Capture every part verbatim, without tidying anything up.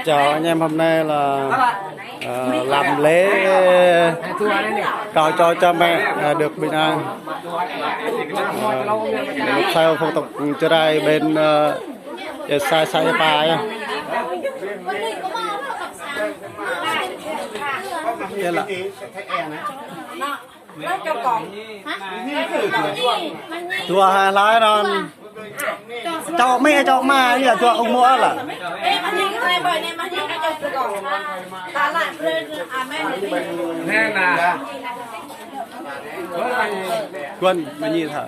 Chào anh em, hôm nay là, ờ, làm lễ cầu cho cha mẹ, ờ, được bình an. Ờ, theo phong tục Jrai bên, ờ, xã, xã Ia Pa nhá. Đây là Dua hai hlơi anŭn. Čô amĭ, čô ama, ñu dua ung mơ̆ lah. Guan mă ñi tha.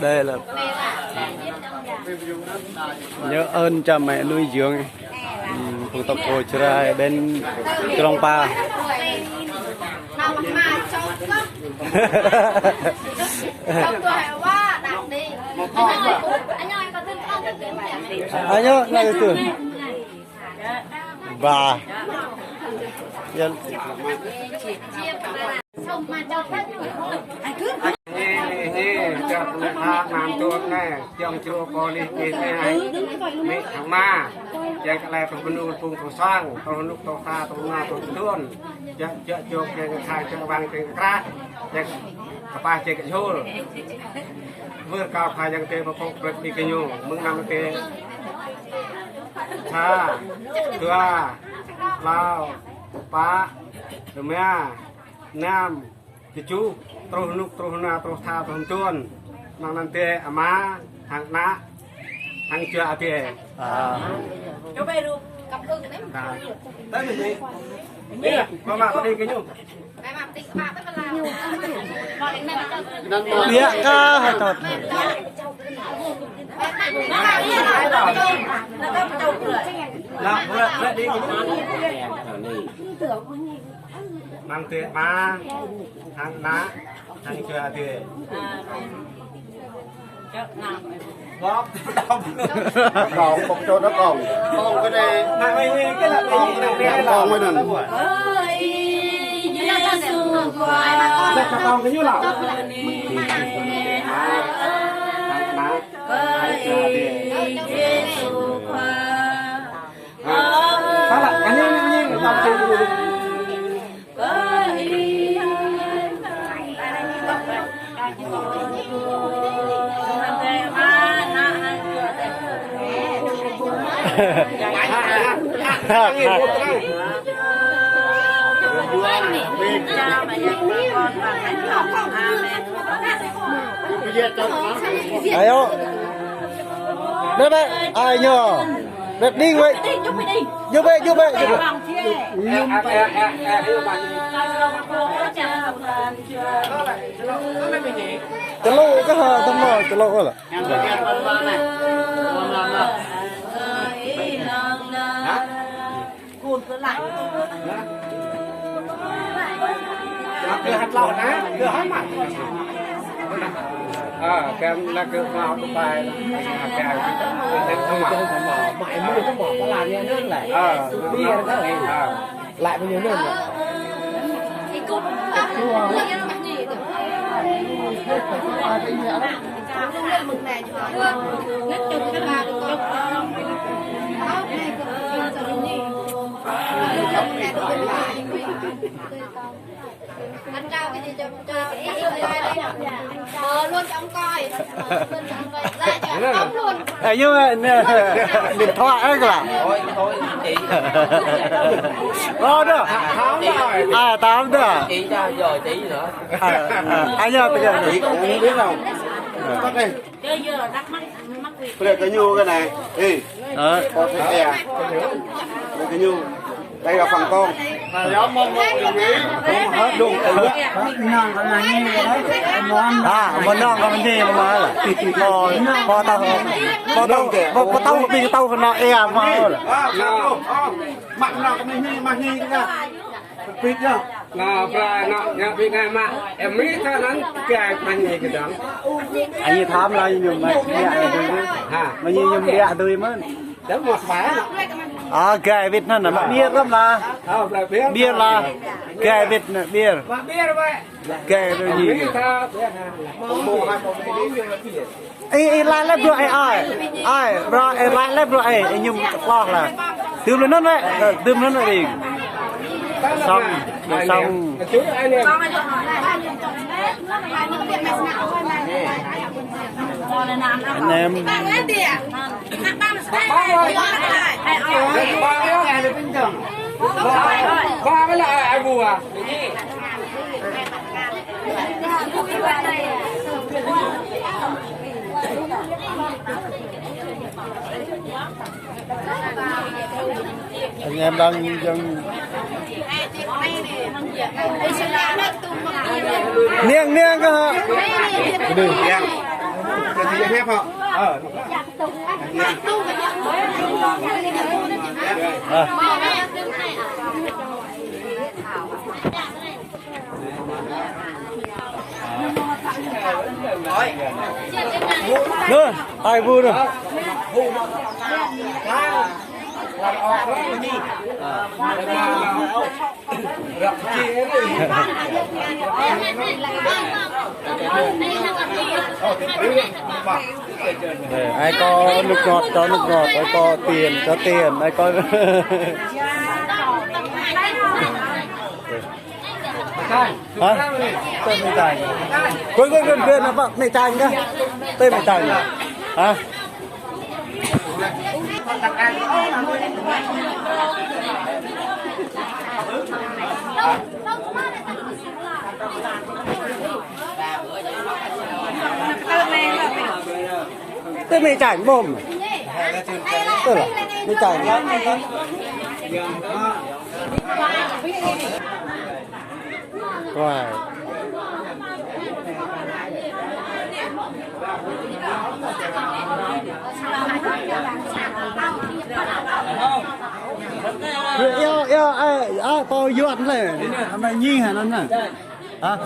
Đây là nhớ ơn cha mẹ nuôi dưỡng. Ừm, phong tục Jrai bên Krông Pa. Ayo, nah itu. Ba. Ya. Hê, hê, hê, čŏk nê ha, nam tuăk nê, čŏng črô pô lih kê nê hai. Mĭ hăng ama, čĕng kơ lĕ tŭ bơnul pung tŭ sang, tŭ nuk tŭ kha, tŭ na tŭ tŭn. Čĕng čĕng čŏk, čĕng kơ khang, čĕng wang, čĕng kơ krah, čĕng kơ kơpah, čĕng kơ jhul. Wơr kơ kha yang tê pơpŭk brĕt đi kơ ñu, mơ̆ng anăm tê. Sa, dua, klâo, pă, rơma, năm, tơjuh, truh nuk, truh na, truh tha, truh tŭn. Mơ̆ng anăn tê ama, hăng ană, hăng jua adơi. À. Tơl anai. Ih, mă mă pơđing kơ ñu. Biă kơ hơtŏt. Nah, brĕt, brĕt đing kơ ñu. Mơ̆ng tê ama, hăng ană, hăng jua adơi. Bok, bok čô đó con. Con cái này. Con cái này. Con với đừng. Bok kơ ñu lah. Hăng ană, hăng jua adơi. Salah, anjing, anjing, anjing. Ayo. Đuaĭ bĕ, ai ñu. Đuaĭ đing bĕ. Djŭp bĕ, djŭp bĕ, djŭp bĕ. Čơlŏk kơ hă, tơmă, čơlŏk kơ lah. Kơ hăt lŏ na, kơ hăt mă. Ơ, kơ na kơ mă tơpai, kơ hăt mă. Mă mă tơmă, pơla ñu anŭn lĕ. Ơ, ƀiă kơ lĕ. Ơ. Lăi ƀing ñu anŭn lĕ. Ơ, ñu, nê, điện thoại ấy kơ. Ơ, đó. À, tám đó. Ơ, ơ, à, ñu, tôi không biết đâu. Brĕt kơ ñu kơ anai. Ê. Ơ. Brĕt kơ ñu. Đây là phần con. Hă, đŭng. À, mơnơ̆ng kơ mơnơ̆ng mă lah. Pô, pô tao, pô tao, pô, pô tao, pô tao kơ anai ê mă lah. Mă mơnơ̆ng kơ mơnơ̆ng, mă mơnơ̆ng kơ anai. Pit ya. Nah, pra, nah, ñu pit anai mă. Em mi tha anŭn, kơ mă mơnơ̆ng kơ dong. Anai tham lah ñu mă, ñu adơi. Hă? Mă ñu, ñu mă adơi mơ̆n. A, gai wĭt anŭn, mă biêr lăm lah. Biêr lah. Gai wĭt anŭn, biêr. Gai wĭt anŭn. Ih, ih, laih lĕ bruă ih, ơi. Ơi, bruă ih, laih lĕ bruă ih, ih mơñum kơploh lah. Tơm lĕ anŭn lĕ, ơ, tơm anŭn lĕ đing. Song, song. Anh em. Anh em đang dâng. Niêng, niêng kơ hă? Đi. Niêng. Cho chị phép hả? Ờ. À. Nơ, ai bu nơ. Đây, ai có nước ngọt cho nước ngọt, ai có tiền cho tiền, ai có. Hả? Tơi mì Tày. Quên, quên, quên, quên, nó bảo mì Tày cơ. Tơi mì Tày. Hả? Tơi mì Tày môm. Tơi là mì Tày. Wow. Yo, yo, ai, ai, pô yuan lĕ. Năm nay nhi hả, năm nay? Hả?